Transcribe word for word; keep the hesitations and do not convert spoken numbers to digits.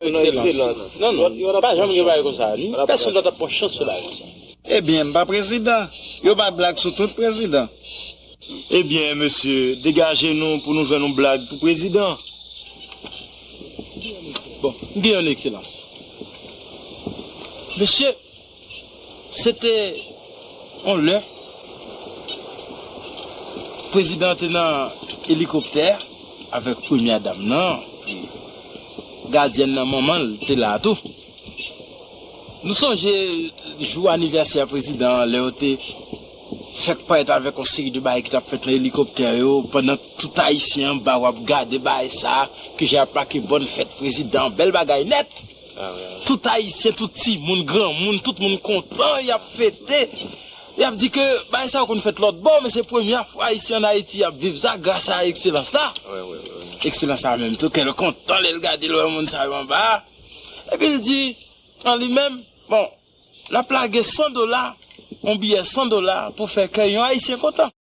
Ekselans. Non, non, pa janm gen bagay konsa. Pèsonn pa t ap pran chans fè bagay konsa. Ebyen, m pa prezidan. Yo bay blag sou tout prezidan. Ebyen, mesye, degaje nou pou nou jwenn yon blag pou prezidan. Bon, m gen yon, Ekselans. Mesye, se te yon lè, prezidan te nan elikoptè avèk premyè dam nan, gadyèn nan, manman l te la tou. Nou sonje jou anivèsè prezidan an, lè yo te fèk parèt avèk yon seri de bagay ki t ap fèt nan elikoptè yo, pandan tout Ayisyen anba w ap gade bagay sa, ke jan y ap make bòn fèt prezidan, bèl bagay nèt. Tout Ayisyen, tout timoun, granmoun, tout moun kontan, y ap fete. Y ap di ke bagay sa yo konn fèt lòt bò, men se premyè fwa isi ann Ayiti y ap viv sa gras a Ekselans la. Ekselans la menm tou, kè l kontan lè l gade l wè moun sa yo anba a. Epi l di an li menm, bon, l ap lage san dola, yon biyè san dola pou fè kè yon Ayisyen kontan.